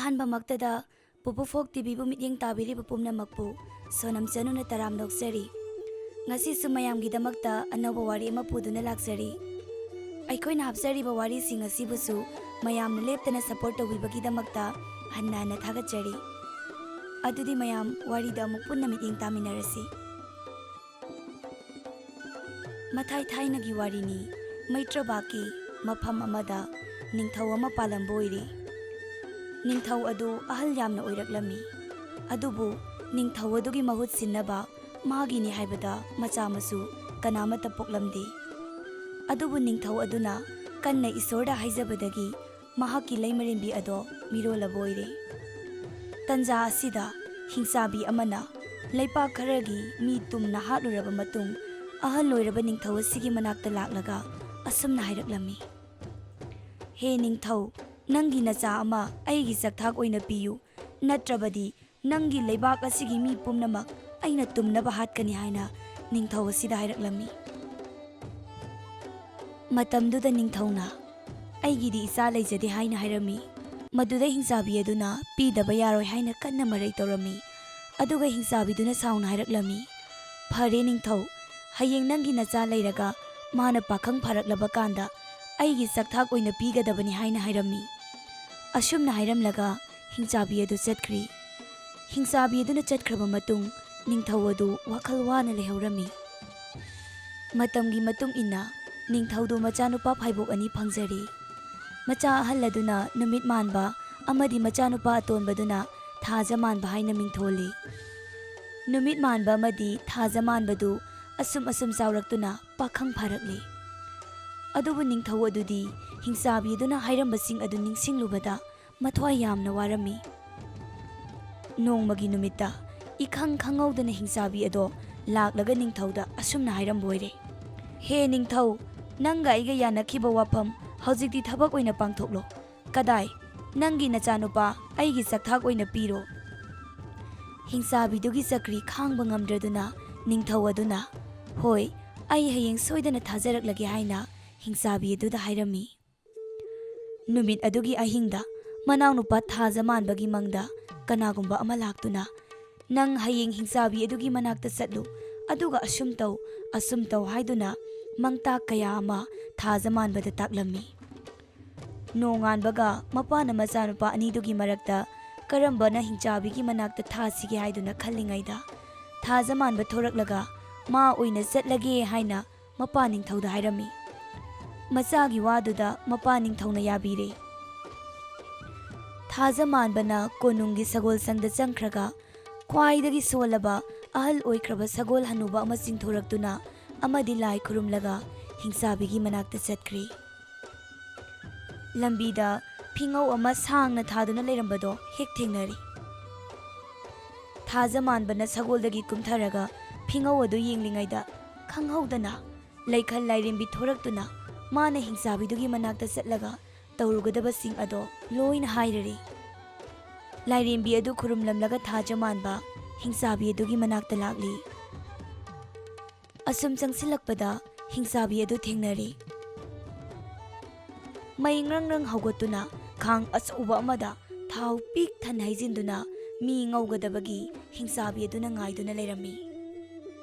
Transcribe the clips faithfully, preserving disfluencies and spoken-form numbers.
ꯑꯍꯥꯟꯕꯃꯛꯇꯗ ꯄꯨꯄꯨ ꯐꯣꯛ ꯇꯤꯚꯤꯕꯨ ꯃꯤꯠꯌꯦꯡ ꯇꯥꯕꯤꯔꯤꯕ ꯄꯨꯝꯅꯃꯛꯄꯨ ꯁꯣꯅꯝ ꯆꯅꯨꯅ ꯇꯔꯥꯝꯅ ꯑꯣꯛꯆꯔꯤ꯫ ꯉꯁꯤꯁꯨ ꯃꯌꯥꯝꯒꯤꯗꯃꯛꯇ ꯑꯅꯧꯕ ꯋꯥꯔꯤ ꯑꯃ ꯄꯨꯗꯨꯅ ꯂꯥꯛꯆꯔꯤ꯫ ꯑꯩꯈꯣꯏꯅ ꯍꯥꯞꯆꯔꯤꯕ ꯋꯥꯔꯤꯁꯤꯡ ꯑꯁꯤꯕꯨꯁꯨ ꯃꯌꯥꯝꯅ ꯂꯦꯞꯇꯅ ꯁꯄꯣꯔꯠ ꯇꯧꯕꯤꯕꯒꯤꯗꯃꯛꯇ ꯍꯟꯅ ꯍꯟꯅ ꯊꯥꯒꯠꯆꯔꯤ꯫ ꯑꯗꯨꯗꯤ ꯃꯌꯥꯝ ꯋꯥꯔꯤꯗ ꯑꯃꯨꯛ ꯄꯨꯟꯅ ꯃꯤꯠꯌꯦꯡ ꯇꯥꯃꯤꯟꯅꯔꯁꯤ꯫ ꯃꯊꯥꯏ ꯊꯥꯏꯅꯒꯤ ꯋꯥꯔꯤꯅꯤ꯫ ꯃꯩꯇ꯭ꯔꯕꯥꯛꯀꯤ ꯃꯐꯝ ꯑꯃꯗ ꯅꯤꯡꯊꯧ ꯑꯃ ꯄꯥꯜꯂꯝꯕ ꯑꯣꯏꯔꯦ꯫ ꯅꯤꯡꯊꯧ ꯑꯗꯨ ꯑꯍꯜ ꯌꯥꯝꯅ ꯑꯣꯏꯔꯛꯂꯝꯃꯤ꯫ ꯑꯗꯨꯕꯨ ꯅꯤꯡꯊꯧ ꯑꯗꯨꯒꯤ ꯃꯍꯨꯠ ꯁꯤꯟꯅꯕ ꯃꯥꯒꯤꯅꯤ ꯍꯥꯏꯕꯗ ꯃꯆꯥ ꯃꯁꯨ ꯀꯅꯥꯃꯠꯇ ꯄꯣꯛꯂꯝꯗꯦ꯫ ꯑꯗꯨꯕꯨ ꯅꯤꯡꯊꯧ ꯑꯗꯨꯅ ꯀꯟꯅ ꯏꯁꯣꯔꯗ ꯍꯥꯏꯖꯕꯗꯒꯤ ꯃꯍꯥꯛꯀꯤ ꯂꯩꯃꯔꯦꯟꯕꯤ ꯑꯗꯣ ꯃꯤꯔꯣꯜꯂꯕ ꯑꯣꯏꯔꯦ꯫ ꯇꯟꯖꯥ ꯑꯁꯤꯗ ꯍꯤꯡꯆꯥꯕꯤ ꯑꯃꯅ ꯂꯩꯄꯥꯛ ꯈꯔꯒꯤ ꯃꯤ ꯇꯨꯝꯅ ꯍꯥꯠꯂꯨꯔꯕ ꯃꯇꯨꯡ, ꯑꯍꯜ ꯑꯣꯏꯔꯕ ꯅꯤꯡꯊꯧ ꯑꯁꯤꯒꯤ ꯃꯅꯥꯛꯇ ꯂꯥꯛꯂꯒ ꯑꯁꯨꯝꯅ ꯍꯥꯏꯔꯛꯂꯝꯃꯤ, "ꯍꯦ ꯅꯤꯡꯊꯧ, ꯅꯪꯒꯤ ꯅꯆꯥ ꯑꯃ ꯑꯩꯒꯤ ꯆꯥꯛꯊꯥꯛ ꯑꯣꯏꯅ ꯄꯤꯌꯨ, ꯅꯠꯇ꯭ꯔꯕꯗꯤ ꯅꯪꯒꯤ ꯂꯩꯕꯥꯛ ꯑꯁꯤꯒꯤ ꯃꯤ ꯄꯨꯝꯅꯃꯛ ꯑꯩꯅ ꯇꯨꯝꯅꯕ ꯍꯥꯠꯀꯅꯤ" ꯍꯥꯏꯅ ꯅꯤꯡꯊꯧ ꯑꯁꯤꯗ ꯍꯥꯏꯔꯛꯂꯝꯃꯤ꯫ ꯃꯇꯝꯗꯨꯗ ꯅꯤꯡꯊꯧꯅ, "ꯑꯩꯒꯤꯗꯤ ꯏꯆꯥ ꯂꯩꯖꯗꯦ" ꯍꯥꯏꯅ ꯍꯥꯏꯔꯝꯃꯤ꯫ ꯃꯗꯨꯗ ꯍꯤꯡꯆꯥꯕꯤ ꯑꯗꯨꯅ ꯄꯤꯗꯕ ꯌꯥꯔꯣꯏ ꯍꯥꯏꯅ ꯀꯟꯅ ꯃꯔꯩ ꯇꯧꯔꯝꯃꯤ꯫ ꯑꯗꯨꯒ ꯍꯤꯡꯆꯥꯕꯤꯗꯨꯅ ꯁꯥꯎꯅ ꯍꯥꯏꯔꯛꯂꯝꯃꯤ, "ꯐꯔꯦ ꯅꯤꯡꯊꯧ, ꯍꯌꯦꯡ ꯅꯪꯒꯤ ꯅꯆꯥ ꯂꯩꯔꯒ ꯃꯥꯅ ꯄꯥꯈꯪ ꯐꯥꯔꯛꯂꯕ ꯀꯥꯟꯗ ꯑꯩꯒꯤ ꯆꯥꯛꯊꯥꯛ ꯑꯣꯏꯅ ꯄꯤꯒꯗꯕꯅꯤ" ꯍꯥꯏꯅ ꯍꯥꯏꯔꯝꯃꯤ꯫ ꯑꯁꯨꯝꯅ ꯍꯥꯏꯔꯝꯂꯒ ꯍꯤꯡꯆꯥꯕꯤ ꯑꯗꯨ ꯆꯠꯈ꯭ꯔꯤ꯫ ꯍꯤꯡꯆꯥꯕꯤ ꯑꯗꯨꯅ ꯆꯠꯈ꯭ꯔꯕ ꯃꯇꯨꯡ ꯅꯤꯡꯊꯧ ꯑꯗꯨ ꯋꯥꯈꯜ ꯋꯥꯅ ꯂꯩꯍꯧꯔꯝꯃꯤ꯫ ꯃꯇꯝꯒꯤ ꯃꯇꯨꯡ ꯏꯟꯅ ꯅꯤꯡꯊꯧꯗꯨ ꯃꯆꯥꯅꯨꯄꯥ ꯐꯥꯏꯕꯣꯛ ꯑꯅꯤ ꯐꯪꯖꯔꯤ꯫ ꯃꯆꯥ ꯑꯍꯜ ꯑꯗꯨꯅ ꯅꯨꯃꯤꯠ ꯃꯥꯟꯕ ꯑꯃꯗꯤ ꯃꯆꯥꯅꯨꯄꯥ ꯑꯇꯣꯟꯕꯗꯨꯅ ꯊꯥꯖ ꯃꯥꯟꯕ ꯍꯥꯏꯅ ꯃꯤꯡꯊꯣꯜꯂꯤ꯫ ꯅꯨꯃꯤꯠ ꯃꯥꯟꯕ ꯑꯃꯗꯤ ꯊꯥꯖ ꯃꯥꯟꯕꯗꯨ ꯑꯁꯨꯝ ꯑꯁꯨꯝ ꯆꯥꯎꯔꯛꯇꯨꯅ ꯄꯥꯈꯪ ꯐꯥꯔꯛꯂꯤ꯫ ꯑꯗꯨꯕꯨ ꯅꯤꯡꯊꯧ ꯑꯗꯨꯗꯤ ꯍꯤꯡꯆꯥꯕꯤ ꯑꯗꯨꯅ ꯍꯥꯏꯔꯝꯕꯁꯤꯡ ꯑꯗꯨ ꯅꯤꯡꯁꯤꯡꯂꯨꯕꯗ ꯃꯊ꯭ꯋꯥꯏ ꯌꯥꯝꯅ ꯋꯥꯔꯝꯃꯤ꯫ ꯅꯣꯡꯃꯒꯤ ꯅꯨꯃꯤꯠꯇ ꯏꯈꯪ ꯈꯪꯍꯧꯗꯅ ꯍꯤꯡꯆꯥꯕꯤ ꯑꯗꯣ ꯂꯥꯛꯂꯒ ꯅꯤꯡꯊꯧꯗ ꯑꯁꯨꯝꯅ ꯍꯥꯏꯔꯝꯕ ꯑꯣꯏꯔꯦ, "ꯍꯦ ꯅꯤꯡꯊꯧ, ꯅꯪꯒ ꯑꯩꯒ ꯌꯥꯅꯈꯤꯕ ꯋꯥꯐꯝ ꯍꯧꯖꯤꯛꯇꯤ ꯊꯕꯛ ꯑꯣꯏꯅ ꯄꯥꯡꯊꯣꯛꯂꯣ꯫ ꯀꯗꯥꯏ? ꯅꯪꯒꯤ ꯅꯆꯥꯅꯨꯄꯥ ꯑꯩꯒꯤ ꯆꯥꯛꯊꯥꯛ ꯑꯣꯏꯅ ꯄꯤꯔꯣ꯫" ꯍꯤꯡꯆꯥꯕꯤꯗꯨꯒꯤ ꯆꯀ꯭ꯔꯤ ꯈꯥꯡꯕ ꯉꯝꯗ꯭ꯔꯗꯨꯅ ꯅꯤꯡꯊꯧ ꯑꯗꯨꯅ, "ꯍꯣꯏ, ꯑꯩ ꯍꯌꯦꯡ ꯁꯣꯏꯗꯅ ꯊꯥꯖꯔꯛꯂꯒꯦ" ꯍꯥꯏꯅ ꯍꯤꯡꯆꯥꯕꯤ ꯑꯗꯨꯗ ꯍꯥꯏꯔꯝꯃꯤ꯫ ꯅꯨꯃꯤꯠ ꯑꯗꯨꯒꯤ ꯑꯍꯤꯡꯗ ꯃꯅꯥꯎꯅꯨꯄꯥ ꯊꯥꯖꯃꯥꯟꯕꯒꯤ ꯃꯪꯗ ꯀꯅꯥꯒꯨꯝꯕ ꯑꯃ ꯂꯥꯛꯇꯨꯅ, "ꯅꯪ ꯍꯌꯦꯡ ꯍꯤꯡꯆꯥꯕꯤ ꯑꯗꯨꯒꯤ ꯃꯅꯥꯛꯇ ꯆꯠꯂꯨ, ꯑꯗꯨꯒ ꯑꯁꯨꯝ ꯇꯧ, ꯑꯁꯨꯝ ꯇꯧ" ꯍꯥꯏꯗꯨꯅ ꯃꯪꯇꯥꯛ ꯀꯌꯥ ꯑꯃ ꯊꯥꯖꯃꯥꯟꯕꯗ ꯇꯥꯛꯂꯝꯃꯤ꯫ ꯅꯣꯡꯉꯥꯟꯕꯒ ꯃꯄꯥꯅ ꯃꯆꯥꯅꯨꯄꯥ ꯑꯅꯤꯗꯨꯒꯤ ꯃꯔꯛꯇ ꯀꯔꯝꯕꯅ ꯍꯤꯡꯆꯥꯕꯤꯒꯤ ꯃꯅꯥꯛꯇ ꯊꯥꯁꯤꯒꯦ ꯍꯥꯏꯗꯨꯅ ꯈꯜꯂꯤꯉꯩꯗ, ꯊꯥꯖꯃꯥꯟꯕ ꯊꯣꯔꯛꯂꯒ ꯃꯥ ꯑꯣꯏꯅ ꯆꯠꯂꯒꯦ ꯍꯥꯏꯅ ꯃꯄꯥ ꯅꯤꯡꯊꯧꯗ ꯍꯥꯏꯔꯝꯃꯤ꯫ ꯃꯆꯥꯒꯤ ꯋꯥꯗꯨꯗ ꯃꯄꯥ ꯅꯤꯡꯊꯧꯅ ꯌꯥꯕꯤꯔꯦ꯫ ꯊꯥꯖꯃꯥꯟꯕꯅ ꯀꯣꯅꯨꯡꯒꯤ ꯁꯒꯣꯜ ꯁꯪꯗ ꯆꯪꯈ꯭ꯔꯒ, ꯈ꯭ꯋꯥꯏꯗꯒꯤ ꯁꯣꯜꯂꯕ ꯑꯍꯜ ꯑꯣꯏꯈ꯭ꯔꯕ ꯁꯒꯣꯜ ꯍꯅꯨꯕ ꯑꯃ ꯆꯤꯡꯊꯣꯔꯛꯇꯨꯅ ꯑꯃꯗꯤ ꯂꯥꯏ ꯈꯨꯔꯨꯝꯂꯒ ꯍꯤꯡꯆꯥꯕꯤꯒꯤ ꯃꯅꯥꯛꯇ ꯆꯠꯈ꯭ꯔꯦ꯫ ꯂꯝꯕꯤꯗ ꯐꯤꯉꯧ ꯑꯃ ꯁꯥꯡꯅ ꯊꯥꯗꯨꯅ ꯂꯩꯔꯝꯕꯗꯣ ꯍꯦꯛ ꯊꯦꯡꯅꯔꯦ꯫ ꯊꯥꯖꯃꯥꯟꯕꯅ ꯁꯒꯣꯜꯗꯒꯤ ꯀꯨꯝꯊꯔꯒ ꯐꯤꯉꯧ ꯑꯗꯨ ꯌꯦꯡꯂꯤꯉꯩꯗ, ꯈꯪꯍꯧꯗꯅ ꯂꯩꯈꯜ ꯂꯥꯏꯔꯦꯝꯕꯤ ꯊꯣꯔꯛꯇꯨꯅ ꯃꯥꯅ ꯍꯤꯡꯆꯥꯕꯤꯗꯨꯒꯤ ꯃꯅꯥꯛꯇ ꯆꯠꯂꯒ ꯇꯧꯔꯨꯒꯗꯕꯁꯤꯡ ꯑꯗꯣ ꯂꯣꯏꯅ ꯍꯥꯏꯔꯔꯦ꯫ ꯂꯥꯏꯔꯦꯝꯕꯤ ꯑꯗꯨ ꯈꯨꯔꯨꯝꯂꯝꯂꯒ ꯊꯥꯖꯃꯥꯟꯕ ꯍꯤꯡꯆꯥꯕꯤ ꯑꯗꯨꯒꯤ ꯃꯅꯥꯛꯇ ꯂꯥꯛꯂꯤ꯫ ꯑꯁꯨꯝ ꯆꯪꯁꯤꯜꯂꯛꯄꯗ ꯍꯤꯡꯆꯥꯕꯤ ꯑꯗꯨ ꯊꯦꯡꯅꯔꯦ꯫ ꯃꯩ ꯉ꯭ꯔꯪ ꯉ꯭ꯔꯪ ꯍꯧꯒꯠꯇꯨꯅ ꯈꯥꯡ ꯑꯆꯧꯕ ꯑꯃꯗ ꯊꯥꯎ ꯄꯤꯛ ꯊꯟꯅ ꯍꯩꯖꯤꯟꯗꯨꯅ ꯃꯤ ꯉꯧꯒꯗꯕꯒꯤ ꯍꯤꯡꯆꯥꯕꯤ ꯑꯗꯨꯅ ꯉꯥꯏꯗꯨꯅ ꯂꯩꯔꯝꯃꯤ꯫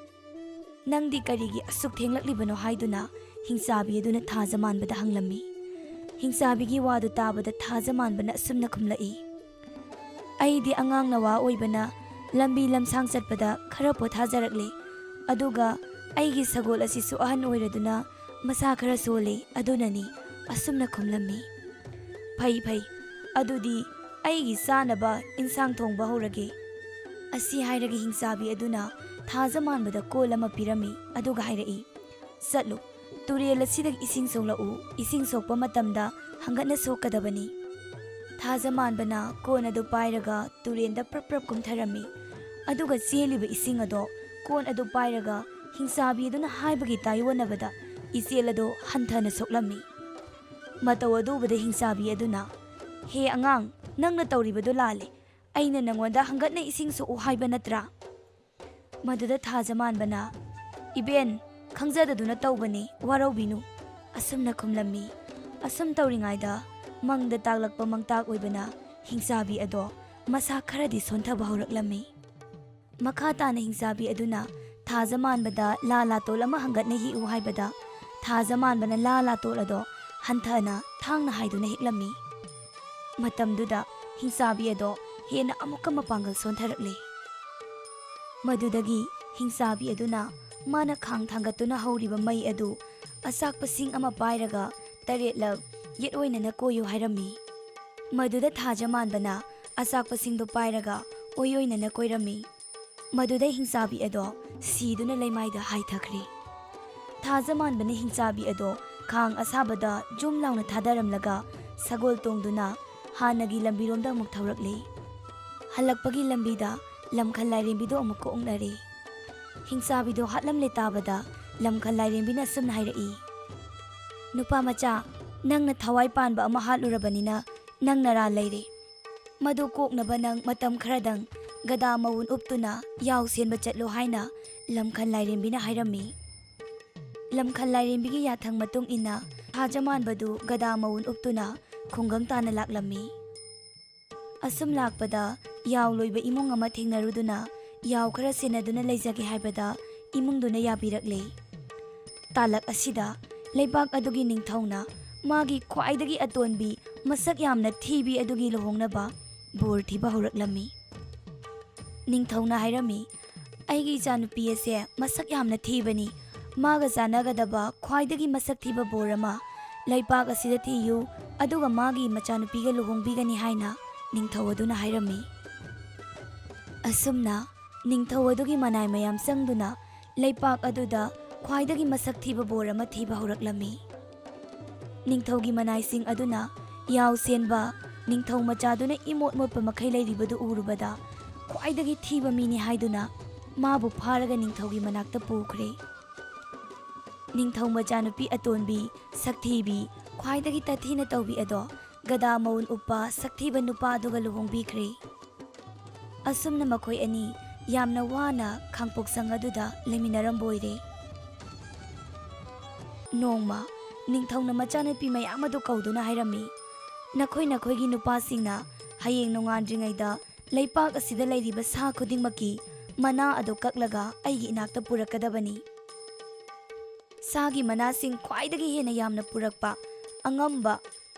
"ꯅꯪꯗꯤ ꯀꯔꯤꯒꯤ ꯑꯁꯨꯛ ꯊꯦꯡꯂꯛꯂꯤꯕꯅꯣ?" ꯍꯥꯏꯗꯨꯅ ꯍꯤꯡꯆꯥꯕꯤ ꯑꯗꯨꯅ ꯊꯥꯖꯃꯥꯟꯕꯗ ꯍꯪꯂꯝꯃꯤ꯫ ꯍꯤꯡꯆꯥꯕꯤꯒꯤ ꯋꯥꯗꯨ ꯇꯥꯕꯗ ꯊꯥꯖꯃꯥꯟꯕꯅ ꯑꯁꯨꯝꯅ ꯈꯨꯝꯂꯛꯏ, "ꯑꯩꯗꯤ ꯑꯉꯥꯡ ꯅꯋꯥ ꯑꯣꯏꯕꯅ ꯂꯝꯕꯤ ꯂꯝꯁꯥꯡ ꯆꯠꯄꯗ ꯈꯔ ꯄꯣꯊꯥꯖꯔꯛꯂꯦ꯫ ꯑꯗꯨꯒ ꯑꯩꯒꯤ ꯁꯒꯣꯜ ꯑꯁꯤꯁꯨ ꯑꯍꯟ ꯑꯣꯏꯔꯗꯨꯅ ꯃꯁꯥ ꯈꯔ ꯁꯣꯜꯂꯤ, ꯑꯗꯨꯅꯅꯤ" ꯑꯁꯨꯝꯅ ꯈꯨꯝꯂꯝꯃꯤ꯫ "ꯐꯩ, ꯐꯩ, ꯑꯗꯨꯗꯤ ꯑꯩꯒꯤ ꯆꯥꯅꯕ ꯏꯟꯁꯥꯡ ꯊꯣꯡꯕ ꯍꯧꯔꯒꯦ"꯫ ꯑꯁꯤ ꯍꯥꯏꯔꯒ ꯍꯤꯡꯆꯥꯕꯤ ꯑꯗꯨꯅ ꯊꯥꯖꯃꯥꯟꯕꯗ ꯀꯣꯜ ꯑꯃ ꯄꯤꯔꯝꯃꯤ, ꯑꯗꯨꯒ ꯍꯥꯏꯔꯛꯏ, "ꯆꯠꯂꯨ, ꯇꯨꯔꯦꯜ ꯑꯁꯤꯗ ꯏꯁꯤꯡ ꯁꯣꯛꯂꯛꯎ, ꯏꯁꯤꯡ ꯁꯣꯛꯄ ꯃꯇꯝꯗ ꯍꯪꯒꯠꯅ ꯁꯣꯛꯀꯗꯕꯅꯤ"꯫ ꯊꯥꯖꯃꯥꯟꯕꯅ ꯀꯣꯟ ꯑꯗꯨ ꯄꯥꯏꯔꯒ ꯇꯨꯔꯦꯟꯗ ꯄ꯭ꯔꯞ ꯄ꯭ꯔꯞ ꯀꯨꯝꯊꯔꯝꯃꯤ꯫ ꯑꯗꯨꯒ ꯆꯦꯜꯂꯤꯕ ꯏꯁꯤꯡ ꯑꯗꯣ ꯀꯣꯟ ꯑꯗꯨ ꯄꯥꯏꯔꯒ ꯍꯤꯡꯆꯥꯕꯤ ꯑꯗꯨꯅ ꯍꯥꯏꯕꯒꯤ ꯇꯥꯏꯑꯣꯟꯅꯕꯗ ꯏꯆꯦꯜ ꯑꯗꯨ ꯍꯟꯊꯅ ꯁꯣꯛꯂꯝꯃꯤ꯫ ꯃꯇꯧ ꯑꯗꯨ ꯎꯕꯗ ꯍꯤꯡꯆꯥꯕꯤ ꯑꯗꯨꯅ, "ꯍꯦ ꯑꯉꯥꯡ, ꯅꯪꯅ ꯇꯧꯔꯤꯕꯗꯨ ꯂꯥꯜꯂꯦ꯫ ꯑꯩꯅ ꯅꯪꯉꯣꯟꯗ ꯍꯪꯒꯠꯅ ꯏꯁꯤꯡ ꯁꯣꯛꯎ ꯍꯥꯏꯕ ꯅꯠꯇ꯭ꯔꯥ?" ꯃꯗꯨꯗ ꯊꯥꯖꯃꯥꯟꯕꯅ, "ꯏꯕꯦꯟ, ꯈꯪꯖꯗꯗꯨꯅ ꯇꯧꯕꯅꯤ, ꯋꯥꯔꯧꯕꯤꯅꯨ" ꯑꯁꯨꯝꯅ ꯈꯨꯝꯂꯝꯃꯤ꯫ ꯑꯁꯨꯝ ꯇꯧꯔꯤꯉꯩꯗ ꯃꯪꯗ ꯇꯥꯛꯂꯛꯄ ꯃꯪꯇꯥꯛ ꯑꯣꯏꯕꯅ ꯍꯤꯡꯆꯥꯕꯤ ꯑꯗꯣ ꯃꯁꯥ ꯈꯔꯗꯤ ꯁꯣꯟꯊꯕ ꯍꯧꯔꯛꯂꯝꯃꯤ꯫ ꯃꯈꯥ ꯇꯥꯅ ꯍꯤꯡꯆꯥꯕꯤ ꯑꯗꯨꯅ ꯊꯥꯖ ꯃꯥꯟꯕꯗ ꯂꯥ ꯂꯥꯇꯣꯜ ꯑꯃ ꯍꯪꯒꯠꯅ ꯍꯦꯛꯎ ꯍꯥꯏꯕꯗ, ꯊꯥꯖ ꯃꯥꯟꯕꯅ ꯂꯥ ꯂꯥꯇꯣꯜ ꯑꯗꯣ ꯍꯟꯊꯅ ꯊꯥꯡꯅ ꯍꯥꯏꯗꯨꯅ ꯍꯦꯛꯂꯝꯃꯤ꯫ ꯃꯇꯝꯗꯨꯗ ꯍꯤꯡꯆꯥꯕꯤ ꯑꯗꯣ ꯍꯦꯟꯅ ꯑꯃꯨꯛꯀ ꯃꯄꯥꯡꯒꯜ ꯁꯣꯟꯊꯔꯛꯂꯦ꯫ ꯃꯗꯨꯗꯒꯤ ꯍꯤꯡꯆꯥꯕꯤ ꯑꯗꯨꯅ ꯃꯥꯅ ꯈꯥꯡ ꯊꯥꯡꯒꯠꯇꯨꯅ ꯍꯧꯔꯤꯕ ꯃꯩ ꯑꯗꯨ ꯑꯆꯥꯛꯄ ꯁꯤꯡ ꯑꯃ ꯄꯥꯏꯔꯒ ꯇꯔꯦꯠꯂꯛ ꯌꯦꯠ ꯑꯣꯏꯅꯅ ꯀꯣꯏꯌꯨ ꯍꯥꯏꯔꯝꯃꯤ꯫ ꯃꯗꯨꯗ ꯊꯥꯖ ꯃꯥꯟꯕꯅ ꯑꯆꯥꯛꯄꯁꯤꯡꯗꯨ ꯄꯥꯏꯔꯒ ꯑꯣꯏ ꯑꯣꯏꯅꯅ ꯀꯣꯏꯔꯝꯃꯤ꯫ ꯃꯗꯨꯗ ꯍꯤꯡꯆꯥꯕꯤ ꯑꯗꯣ ꯁꯤꯗꯨꯅ ꯂꯩꯃꯥꯏꯗ ꯍꯥꯏꯊꯈ꯭ꯔꯦ꯫ ꯊꯥꯖ ꯃꯥꯟꯕꯅ ꯍꯤꯡꯆꯥꯕꯤ ꯑꯗꯣ ꯈꯥꯡ ꯑꯁꯥꯕꯗ ꯖꯨꯝ ꯂꯥꯎꯅ ꯊꯥꯗꯔꯝꯂꯒ ꯁꯒꯣꯜ ꯇꯣꯡꯗꯨꯅ ꯍꯥꯟꯅꯒꯤ ꯂꯝꯕꯤꯔꯣꯝꯗ ꯑꯃꯨꯛ ꯊꯧꯔꯛꯂꯦ꯫ ꯍꯜꯂꯛꯄꯒꯤ ꯂꯝꯕꯤꯗ ꯂꯝꯈꯜ ꯂꯥꯏꯔꯦꯝꯕꯤꯗꯣ ꯑꯃꯨꯛꯀ ꯎꯛꯅꯔꯦ꯫ ꯍꯤꯡꯆꯥꯕꯤꯗꯣ ꯍꯥꯠꯂꯝꯂꯦ ꯇꯥꯕꯗ ꯂꯝꯈꯜ ꯂꯥꯏꯔꯦꯝꯕꯤꯅ ꯑꯁꯨꯝꯅ ꯍꯥꯏꯔꯛꯏ, "ꯅꯨꯄꯥ ꯃꯆꯥ, ꯅꯪꯅ ꯊꯋꯥꯏ ꯄꯥꯟꯕ ꯑꯃ ꯍꯥꯠꯂꯨꯔꯕꯅꯤꯅ ꯅꯪ ꯅꯔꯥ ꯂꯩꯔꯦ꯫ ꯃꯗꯨ ꯀꯣꯛꯅꯕ ꯅꯪ ꯃꯇꯝ ꯈꯔꯗꯪ ꯒꯗꯥ ꯃꯋꯨꯟ ꯎꯞꯇꯨꯅ ꯌꯥꯎ ꯁꯦꯟꯕ ꯆꯠꯂꯣ" ꯍꯥꯏꯅ ꯂꯝꯈꯜ ꯂꯥꯏꯔꯦꯝꯕꯤꯅ ꯍꯥꯏꯔꯝꯃꯤ꯫ ꯂꯝꯈꯜ ꯂꯥꯏꯔꯦꯝꯕꯤꯒꯤ ꯌꯥꯊꯪ ꯃꯇꯨꯡ ꯏꯟꯅ ꯊꯥꯖꯃꯥꯟꯕꯗꯨ ꯒꯗꯥ ꯃꯋꯨꯟ ꯎꯞꯇꯨꯅ ꯈꯨꯡꯒꯪ ꯇꯥꯟꯅ ꯂꯥꯛꯂꯝꯃꯤ꯫ ꯑꯁꯨꯝ ꯂꯥꯛꯄꯗ ꯌꯥꯎ ꯂꯣꯏꯕ ꯏꯃꯨꯡ ꯑꯃ ꯊꯦꯡꯅꯔꯨꯗꯨꯅ ꯌꯥꯎ ꯈꯔ ꯁꯦꯟꯅꯗꯨꯅ ꯂꯩꯖꯒꯦ ꯍꯥꯏꯕꯗ ꯏꯃꯨꯡꯗꯨꯅ ꯌꯥꯕꯤꯔꯛꯂꯦ꯫ ꯇꯥꯂꯛ ꯑꯁꯤꯗ ꯂꯩꯕꯥꯛ ꯑꯗꯨꯒꯤ ꯅꯤꯡꯊꯧꯅ ꯃꯥꯒꯤ ꯈ꯭ꯋꯥꯏꯗꯒꯤ ꯑꯇꯣꯟꯕꯤ ꯃꯁꯛ ꯌꯥꯝꯅ ꯊꯤꯕꯤ ꯑꯗꯨꯒꯤ ꯂꯨꯍꯣꯡꯅꯕ ꯕꯣꯔ ꯊꯤꯕ ꯍꯧꯔꯛꯂꯝꯃꯤ꯫ ꯅꯤꯡꯊꯧꯅ ꯍꯥꯏꯔꯝꯃꯤ, "ꯑꯩꯒꯤ ꯏꯆꯥꯅꯨꯄꯤ ꯑꯁꯦ ꯃꯁꯛ ꯌꯥꯝꯅ ꯊꯤꯕꯅꯤ꯫ ꯃꯥꯒ ꯆꯥꯟꯅꯒꯗꯕ ꯈ꯭ꯋꯥꯏꯗꯒꯤ ꯃꯁꯛ ꯊꯤꯕ ꯕꯣꯔ ꯑꯃ ꯂꯩꯄꯥꯛ ꯑꯁꯤꯗ ꯊꯤꯌꯨ, ꯑꯗꯨꯒ ꯃꯥꯒꯤ ꯃꯆꯥꯅꯨꯄꯤꯒ ꯂꯨꯍꯣꯡꯕꯤꯒꯅꯤ" ꯍꯥꯏꯅ ꯅꯤꯡꯊꯧ ꯑꯗꯨꯅ ꯍꯥꯏꯔꯝꯃꯤ꯫ ꯑꯁꯨꯝꯅ ꯅꯤꯡꯊꯧ ꯑꯗꯨꯒꯤ ꯃꯅꯥꯏ ꯃꯌꯥꯝ ꯆꯪꯗꯨꯅ ꯂꯩꯄꯥꯛ ꯑꯗꯨꯗ ꯈ꯭ꯋꯥꯏꯗꯒꯤ ꯃꯁꯛ ꯊꯤꯕ ꯕꯣꯔ ꯑꯃ ꯊꯤꯕ ꯍꯧꯔꯛꯂꯝꯃꯤ꯫ ꯅꯤꯡꯊꯧꯒꯤ ꯃꯅꯥꯏꯁꯤꯡ ꯑꯗꯨꯅ ꯌꯥꯎ ꯁꯦꯟꯕ ꯅꯤꯡꯊꯧ ꯃꯆꯥꯗꯨꯅ ꯏꯃꯣꯠ ꯃꯣꯠꯄ ꯃꯈꯩ ꯂꯩꯔꯤꯕꯗꯨ ꯎꯔꯨꯕꯗ ꯈ꯭ꯋꯥꯏꯗꯒꯤ ꯊꯤꯕ ꯃꯤꯅꯤ ꯍꯥꯏꯗꯨꯅ ꯃꯥꯕꯨ ꯐꯥꯔꯒ ꯅꯤꯡꯊꯧꯒꯤ ꯃꯅꯥꯛꯇ ꯄꯨꯈ꯭ꯔꯦ꯫ ꯅꯤꯡꯊꯧ ꯃꯆꯥꯅꯨꯄꯤ ꯑꯇꯣꯟꯕꯤ, ꯁꯛꯊꯤꯕꯤ, ꯈ꯭ꯋꯥꯏꯗꯒꯤ ꯇꯊꯤꯅ ꯇꯧꯕꯤ ꯑꯗꯣ ꯒꯗꯥ ꯃꯎꯟ ꯎꯞꯄ ꯁꯛꯊꯤꯕ ꯅꯨꯄꯥ ꯑꯗꯨꯒ ꯂꯨꯍꯣꯡꯕꯤꯈ꯭ꯔꯦ꯫ ꯑꯁꯨꯝꯅ ꯃꯈꯣꯏ ꯑꯅꯤ ꯌꯥꯝꯅ ꯋꯥꯅ ꯈꯥꯡꯄꯣꯛꯁꯪ ꯑꯗꯨꯗ ꯂꯩꯃꯤꯟꯅꯔꯝꯕ ꯑꯣꯏꯔꯦ꯫ ꯅꯣꯡꯃ ꯅꯤꯡꯊꯧꯅ ꯃꯆꯥꯅꯨꯄꯤ ꯃꯌꯥꯝ ꯑꯗꯨ ꯀꯧꯗꯨꯅ ꯍꯥꯏꯔꯝꯃꯤ, "ꯅꯈꯣꯏ ꯅꯈꯣꯏꯒꯤ ꯅꯨꯄꯥꯁꯤꯡꯅ ꯍꯌꯦꯡ ꯅꯣꯡꯉꯥꯟꯗ꯭ꯔꯤꯉꯩꯗ ꯂꯩꯄꯥꯛ ꯑꯁꯤꯗ ꯂꯩꯔꯤꯕ ꯁꯥ ꯈꯨꯗꯤꯡꯃꯛꯀꯤ ꯃꯅꯥ ꯑꯗꯨ ꯀꯛꯂꯒ ꯑꯩꯒꯤ ꯏꯅꯥꯛꯇ ꯄꯨꯔꯛꯀꯗꯕꯅꯤ꯫ ꯁꯥꯒꯤ ꯃꯅꯥꯁꯤꯡ ꯈ꯭ꯋꯥꯏꯗꯒꯤ ꯍꯦꯟꯅ ꯌꯥꯝꯅ ꯄꯨꯔꯛꯄ ꯑꯉꯝꯕ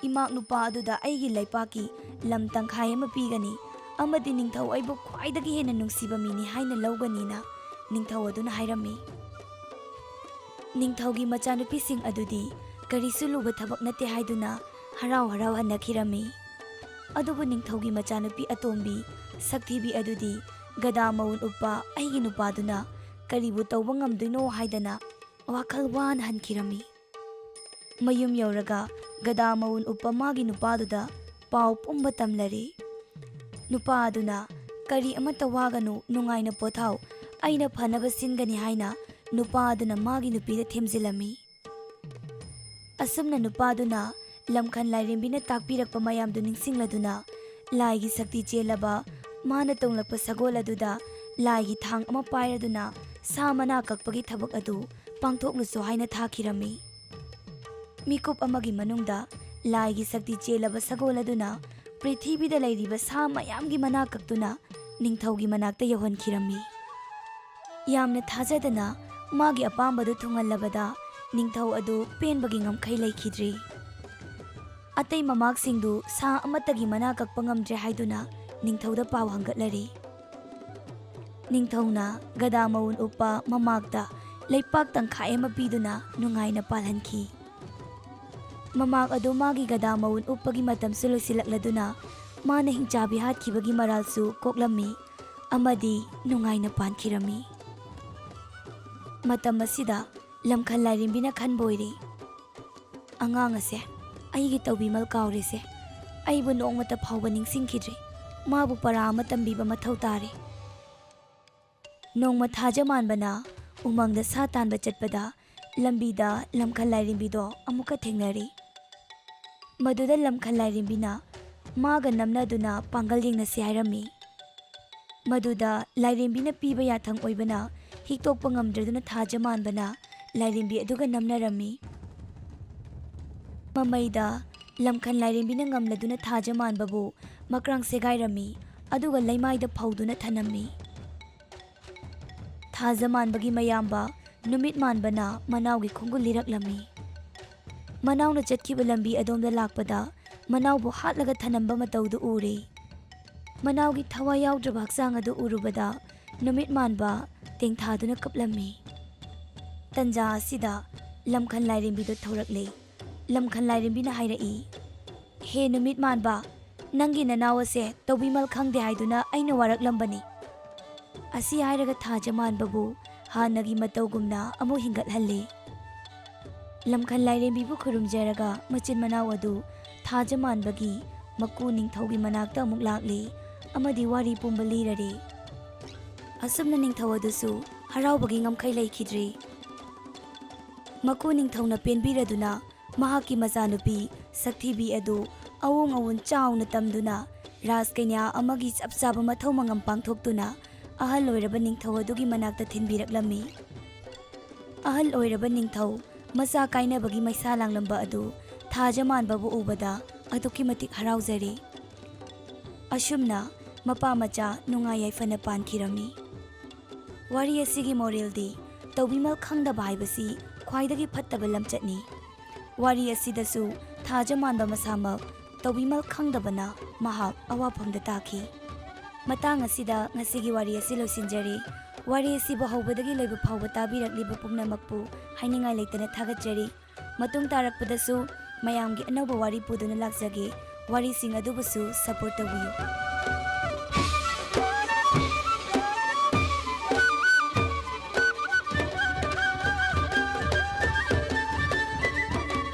ꯏꯃꯥꯛ ꯅꯨꯄꯥ ꯑꯗꯨꯗ ꯑꯩꯒꯤ ꯂꯩꯄꯥꯛꯀꯤ ꯂꯝ ꯇꯪꯈꯥꯏ ꯑꯃ ꯄꯤꯒꯅꯤ, ꯑꯃꯗꯤ ꯅꯤꯡꯊꯧ ꯑꯩꯕꯨ ꯈ꯭ꯋꯥꯏꯗꯒꯤ ꯍꯦꯟꯅ ꯅꯨꯡꯁꯤꯕ ꯃꯤꯅꯤ ꯍꯥꯏꯅ ꯂꯧꯒꯅꯤꯅ" ꯅꯤꯡꯊꯧ ꯑꯗꯨꯅ ꯍꯥꯏꯔꯝꯃꯤ꯫ ꯅꯤꯡꯊꯧꯒꯤ ꯃꯆꯥꯅꯨꯄꯤꯁꯤꯡ ꯑꯗꯨꯗꯤ ꯀꯔꯤꯁꯨ ꯂꯨꯕ ꯊꯕꯛ ꯅꯠꯇꯦ ꯍꯥꯏꯗꯨꯅ ꯍꯔꯥꯎ ꯍꯔꯥꯎ ꯍꯟꯅꯈꯤꯔꯝꯃꯤ꯫ ꯑꯗꯨꯕꯨ ꯅꯤꯡꯊꯧꯒꯤ ꯃꯆꯥꯅꯨꯄꯤ ꯑꯇꯣꯝꯕꯤ ꯁꯛꯊꯤꯕꯤ ꯑꯗꯨꯗꯤ ꯒꯗꯥ ꯃꯎꯟ ꯎꯞꯄ ꯑꯩꯒꯤ ꯅꯨꯄꯥꯗꯨꯅ ꯀꯔꯤꯕꯨ ꯇꯧꯕ ꯉꯝꯗꯣꯏꯅꯣ ꯍꯥꯏꯗꯅ ꯋꯥꯈꯜ ꯋꯥꯅ ꯍꯟꯈꯤꯔꯝꯃꯤ꯫ ꯃꯌꯨꯝ ꯌꯧꯔꯒ ꯒꯗꯥ ꯃꯎꯟ ꯎꯞꯄ ꯃꯥꯒꯤ ꯅꯨꯄꯥꯗꯨꯗ ꯄꯥꯎ ꯄꯨꯝꯕ ꯇꯝꯂꯔꯦ꯫ ꯅꯨꯄꯥ ꯑꯗꯨꯅ, "ꯀꯔꯤ ꯑꯃꯠꯇ ꯋꯥꯒꯅꯨ, ꯅꯨꯡꯉꯥꯏꯅ ꯄꯣꯊꯥꯎ, ꯑꯩꯅ ꯐꯅꯕ ꯁꯤꯟꯒꯅꯤ" ꯍꯥꯏꯅ ꯅꯨꯄꯥ ꯑꯗꯨꯅ ꯃꯥꯒꯤ ꯅꯨꯄꯤꯗ ꯊꯦꯝꯖꯤꯜꯂꯝꯃꯤ꯫ ꯑꯁꯨꯝꯅ ꯅꯨꯄꯥꯗꯨꯅ ꯂꯝꯈꯟ ꯂꯥꯏꯔꯦꯝꯕꯤꯅ ꯇꯥꯛꯄꯤꯔꯛꯄ ꯃꯌꯥꯝꯗꯨ ꯅꯤꯡꯁꯤꯡꯂꯗꯨꯅ, ꯂꯥꯏꯒꯤ ꯁꯛꯇꯤ ꯆꯦꯜꯂꯕ ꯃꯥꯅ ꯇꯣꯡꯂꯛꯄ ꯁꯒꯣꯜ ꯑꯗꯨꯗ ꯂꯥꯏꯒꯤ ꯊꯥꯡ ꯑꯃ ꯄꯥꯏꯔꯗꯨꯅ ꯁꯥ ꯃꯅꯥ ꯀꯛꯄꯒꯤ ꯊꯕꯛ ꯑꯗꯨ ꯄꯥꯡꯊꯣꯛꯂꯨꯆꯣ ꯍꯥꯏꯅ ꯊꯥꯈꯤꯔꯝꯃꯤ꯫ ꯃꯤꯀꯨꯞ ꯑꯃꯒꯤ ꯃꯅꯨꯡꯗ ꯂꯥꯏꯒꯤ ꯁꯛꯇꯤ ꯆꯦꯜꯂꯕ ꯁꯒꯣꯜ ꯑꯗꯨꯅ ꯄ꯭ꯔꯤꯊꯤꯕꯤꯗ ꯂꯩꯔꯤꯕ ꯁꯥ ꯃꯌꯥꯝꯒꯤ ꯃꯅꯥ ꯀꯛꯇꯨꯅ ꯅꯤꯡꯊꯧꯒꯤ ꯃꯅꯥꯛꯇ ꯌꯧꯍꯟꯈꯤꯔꯝꯃꯤ꯫ ꯌꯥꯝꯅ ꯊꯥꯖꯗꯅ ꯃꯥꯒꯤ ꯑꯄꯥꯝꯕꯗꯨ ꯊꯨꯡꯍꯜꯂꯕꯗ ꯅꯤꯡꯊꯧ ꯑꯗꯨ ꯄꯦꯟꯕꯒꯤ ꯉꯝꯈꯩ ꯂꯩꯈꯤꯗ꯭ꯔꯤ꯫ ꯑꯇꯩ ꯃꯃꯥꯛꯁꯤꯡꯗꯨ ꯁꯥ ꯑꯃꯠꯇꯒꯤ ꯃꯅꯥ ꯀꯛꯄ ꯉꯝꯗ꯭ꯔꯦ ꯍꯥꯏꯗꯨꯅ ꯅꯤꯡꯊꯧꯗ ꯄꯥꯎ ꯍꯪꯒꯠꯂꯔꯤ꯫ ꯅꯤꯡꯊꯧꯅ ꯒꯗꯥ ꯃꯎꯟ ꯎꯞꯄ ꯃꯃꯥꯛꯇ ꯂꯩꯄꯥꯛ ꯇꯪꯈꯥꯏ ꯑꯃ ꯄꯤꯗꯨꯅ ꯅꯨꯡꯉꯥꯏꯅ ꯄꯥꯜꯍꯟꯈꯤ꯫ ꯃꯃꯥꯛ ꯑꯗꯨ ꯃꯥꯒꯤ ꯒꯗꯥ ꯃꯎꯟ ꯎꯞꯄꯒꯤ ꯃꯇꯝꯁꯨ ꯂꯣꯏꯁꯤꯜꯂꯛꯂꯗꯨꯅ ꯃꯥꯅ ꯍꯤꯡꯆꯥꯕꯤ ꯍꯥꯠꯈꯤꯕꯒꯤ ꯃꯔꯥꯜꯁꯨ ꯀꯣꯛꯂꯝꯃꯤ ꯑꯃꯗꯤ ꯅꯨꯡꯉꯥꯏꯅ ꯄꯥꯟꯈꯤꯔꯝꯃꯤ꯫ ꯃꯇꯝ ꯑꯁꯤꯗ ꯂꯝꯈꯜ ꯂꯥꯏꯔꯦꯝꯕꯤꯅ ꯈꯟꯕ ꯑꯣꯏꯔꯦ, "ꯑꯉꯥꯡ ꯑꯁꯦ ꯑꯩꯒꯤ ꯇꯧꯕꯤꯃꯜ ꯀꯥꯎꯔꯦꯁꯦ꯫ ꯑꯩꯕꯨ ꯅꯣꯡꯃꯇ ꯐꯥꯎꯕ ꯅꯤꯡꯁꯤꯡꯈꯤꯗ꯭ꯔꯦ꯫ ꯃꯥꯕꯨ ꯄꯔꯥ ꯑꯃ ꯇꯝꯕꯤꯕ ꯃꯊꯧ ꯇꯥꯔꯦ"꯫ ꯅꯣꯡꯃ ꯊꯥꯖ ꯃꯥꯟꯕꯅ ꯎꯃꯪꯗ ꯁꯥ ꯇꯥꯟꯕ ꯆꯠꯄꯗ ꯂꯝꯕꯤꯗ ꯂꯝꯈꯜ ꯂꯥꯏꯔꯦꯝꯕꯤꯗꯣ ꯑꯃꯨꯛꯀ ꯊꯦꯡꯅꯔꯤ꯫ ꯃꯗꯨꯗ ꯂꯝꯈꯜ ꯂꯥꯏꯔꯦꯝꯕꯤꯅ ꯃꯥꯒ ꯅꯝꯅꯗꯨꯅ ꯄꯥꯡꯒꯜ ꯌꯦꯡꯅꯁꯤ ꯍꯥꯏꯔꯝꯃꯤ꯫ ꯃꯗꯨꯗ ꯂꯥꯏꯔꯦꯝꯕꯤꯅ ꯄꯤꯕ ꯌꯥꯊꯪ ꯑꯣꯏꯕꯅ ꯍꯤꯛꯇꯣꯛꯄ ꯉꯝꯗ꯭ꯔꯗꯨꯅ ꯊꯥꯖ ꯃꯥꯟꯕꯅ ꯂꯥꯏꯔꯦꯝꯕꯤ ꯑꯗꯨꯒ ꯅꯝꯅꯔꯝꯃꯤ꯫ ꯃꯃꯩꯗ ꯂꯝꯈꯟ ꯂꯥꯏꯔꯦꯝꯕꯤꯅ ꯉꯝꯂꯗꯨꯅ ꯊꯥꯖꯃꯥꯟꯕꯕꯨ ꯃꯀ꯭ꯔꯥꯡ ꯁꯦꯒꯥꯏꯔꯝꯃꯤ, ꯑꯗꯨꯒ ꯂꯩꯃꯥꯏꯗ ꯐꯧꯗꯨꯅ ꯊꯅꯝꯃꯤ꯫ ꯊꯥꯖꯃꯥꯟꯕꯒꯤ ꯃꯌꯥꯝꯕ ꯅꯨꯃꯤꯠ ꯃꯥꯟꯕꯅ ꯃꯅꯥꯎꯒꯤ ꯈꯣꯡꯒꯨꯜ ꯂꯤꯔꯛꯂꯝꯃꯤ꯫ ꯃꯅꯥꯎꯅ ꯆꯠꯈꯤꯕ ꯂꯝꯕꯤ ꯑꯗꯣꯝꯗ ꯂꯥꯛꯄꯗ ꯃꯅꯥꯎꯕꯨ ꯍꯥꯠꯂꯒ ꯊꯅꯝꯕ ꯃꯇꯧꯗꯨ ꯎꯔꯦ꯫ ꯃꯅꯥꯎꯒꯤ ꯊꯋꯥꯏ ꯌꯥꯎꯗ꯭ꯔꯕ ꯍꯛꯆꯥꯡ ꯑꯗꯨ ꯎꯔꯨꯕꯗ ꯅꯨꯃꯤꯠ ꯃꯥꯟꯕ ꯇꯦꯡꯊꯥꯗꯨꯅ ꯀꯞꯂꯝꯃꯤ꯫ ꯇꯟꯖꯥ ꯑꯁꯤꯗ ꯂꯝꯈꯟ ꯂꯥꯏꯔꯦꯝꯕꯤꯗꯨ ꯊꯣꯔꯛꯂꯦ꯫ ꯂꯝꯈꯟ ꯂꯥꯏꯔꯦꯝꯕꯤꯅ ꯍꯥꯏꯔꯛꯏ, "ꯍꯦ ꯅꯨꯃꯤꯠ ꯃꯥꯟꯕ, ꯅꯪꯒꯤ ꯅꯅꯥꯎ ꯑꯁꯦ ꯇꯧꯕꯤꯃꯜ ꯈꯪꯗꯦ ꯍꯥꯏꯗꯨꯅ ꯑꯩꯅ ꯋꯥꯔꯛꯂꯝꯕꯅꯤ꯫" ꯑꯁꯤ ꯍꯥꯏꯔꯒ ꯊꯥꯖ ꯃꯥꯟꯕꯕꯨ ꯍꯥꯟꯅꯒꯤ ꯃꯇꯧꯒꯨꯝꯅ ꯑꯃꯨꯛ ꯍꯤꯡꯒꯠꯍꯜꯂꯤ꯫ ꯂꯝꯈꯟ ꯂꯥꯏꯔꯦꯝꯕꯤꯕꯨ ꯈꯨꯔꯨꯝꯖꯔꯒ ꯃꯆꯤꯟ ꯃꯅꯥꯎ ꯑꯗꯨ ꯊꯥꯖ ꯃꯥꯟꯕꯒꯤ ꯃꯀꯨ ꯅꯤꯡꯊꯧꯒꯤ ꯃꯅꯥꯛꯇ ꯑꯃꯨꯛ ꯂꯥꯛꯂꯤ ꯑꯃꯗꯤ ꯋꯥꯔꯤ ꯄꯨꯝꯕ ꯂꯤꯔꯔꯦ꯫ ꯑꯁꯨꯝꯅ ꯅꯤꯡꯊꯧ ꯑꯗꯨꯁꯨ ꯍꯔꯥꯎꯕꯒꯤ ꯉꯝꯈꯩ ꯂꯩꯈꯤꯗ꯭ꯔꯦ꯫ ꯃꯀꯨ ꯅꯤꯡꯊꯧꯅ ꯄꯦꯟꯕꯤꯔꯗꯨꯅ ꯃꯍꯥꯛꯀꯤ ꯃꯆꯥꯅꯨꯄꯤ ꯁꯛꯊꯤꯕꯤ ꯑꯗꯨ ꯑꯋꯣꯡ ꯑꯋꯣꯟ ꯆꯥꯎꯅ ꯇꯝꯗꯨꯅ ꯔꯥꯖꯀꯩꯅ꯭ꯌꯥ ꯑꯃꯒꯤ ꯆꯞ ꯆꯥꯕ ꯃꯊꯧ ꯃꯉꯝ ꯄꯥꯡꯊꯣꯛꯇꯨꯅ ꯑꯍꯜ ꯑꯣꯏꯔꯕ ꯅꯤꯡꯊꯧ ꯑꯗꯨꯒꯤ ꯃꯅꯥꯛꯇ ꯊꯤꯟꯕꯤꯔꯛꯂꯝꯃꯤ꯫ ꯑꯍꯜ ꯑꯣꯏꯔꯕ ꯅꯤꯡꯊꯧ ꯃꯆꯥ ꯀꯥꯏꯅꯕꯒꯤ ꯃꯩꯁꯥ ꯂꯥꯡꯂꯝꯕ ꯑꯗꯨ ꯊꯥꯖ ꯃꯥꯟꯕꯕꯨ ꯎꯕꯗ ꯑꯗꯨꯛꯀꯤ ꯃꯇꯤꯛ ꯍꯔꯥꯎꯖꯔꯦ꯫ ꯑꯁꯨꯝꯅ ꯃꯄꯥ ꯃꯆꯥ ꯅꯨꯡꯉꯥꯏ ꯌꯥꯏꯐꯅ ꯄꯥꯟꯈꯤꯔꯝꯃꯤ꯫ ꯋꯥꯔꯤ ꯑꯁꯤꯒꯤ ꯃꯣꯔꯦꯜꯗꯤ ꯇꯧꯕꯤꯃꯜ ꯈꯪꯗꯕ ꯍꯥꯏꯕꯁꯤ ꯈ꯭ꯋꯥꯏꯗꯒꯤ ꯐꯠꯇꯕ ꯂꯝꯆꯠꯅꯤ꯫ ꯋꯥꯔꯤ ꯑꯁꯤꯗꯁꯨ ꯊꯥꯖ ꯃꯥꯟꯕ ꯃꯁꯥꯃꯛ ꯇꯧꯕꯤꯃꯜ ꯈꯪꯗꯕꯅ ꯃꯍꯥꯛ ꯑꯋꯥꯐꯝꯗ ꯇꯥꯈꯤ꯫ ꯃꯇꯥꯡ ꯑꯁꯤꯗ ꯉꯁꯤꯒꯤ ꯋꯥꯔꯤ ꯑꯁꯤ ꯂꯣꯏꯁꯤꯟꯖꯔꯦ꯫ ꯋꯥꯔꯤ ꯑꯁꯤꯕꯨ ꯍꯧꯕꯗꯒꯤ ꯂꯣꯏꯕ ꯐꯥꯎꯕ ꯇꯥꯕꯤꯔꯛꯂꯤꯕ ꯄꯨꯝꯅꯃꯛꯄꯨ ꯍꯥꯏꯅꯤꯡꯉꯥꯏ ꯂꯩꯇꯅ ꯊꯥꯒꯠꯆꯔꯤ꯫ ꯃꯇꯨꯡ ꯇꯥꯔꯛꯄꯗꯁꯨ ꯃꯌꯥꯝꯒꯤ ꯑꯅꯧꯕ ꯋꯥꯔꯤ ꯄꯨꯗꯨꯅ ꯂꯥꯛꯆꯒꯦ꯫ ꯋꯥꯔꯤꯁꯤꯡ ꯑꯗꯨꯕꯨꯁꯨ support ꯇꯧꯕꯤꯌꯨ꯫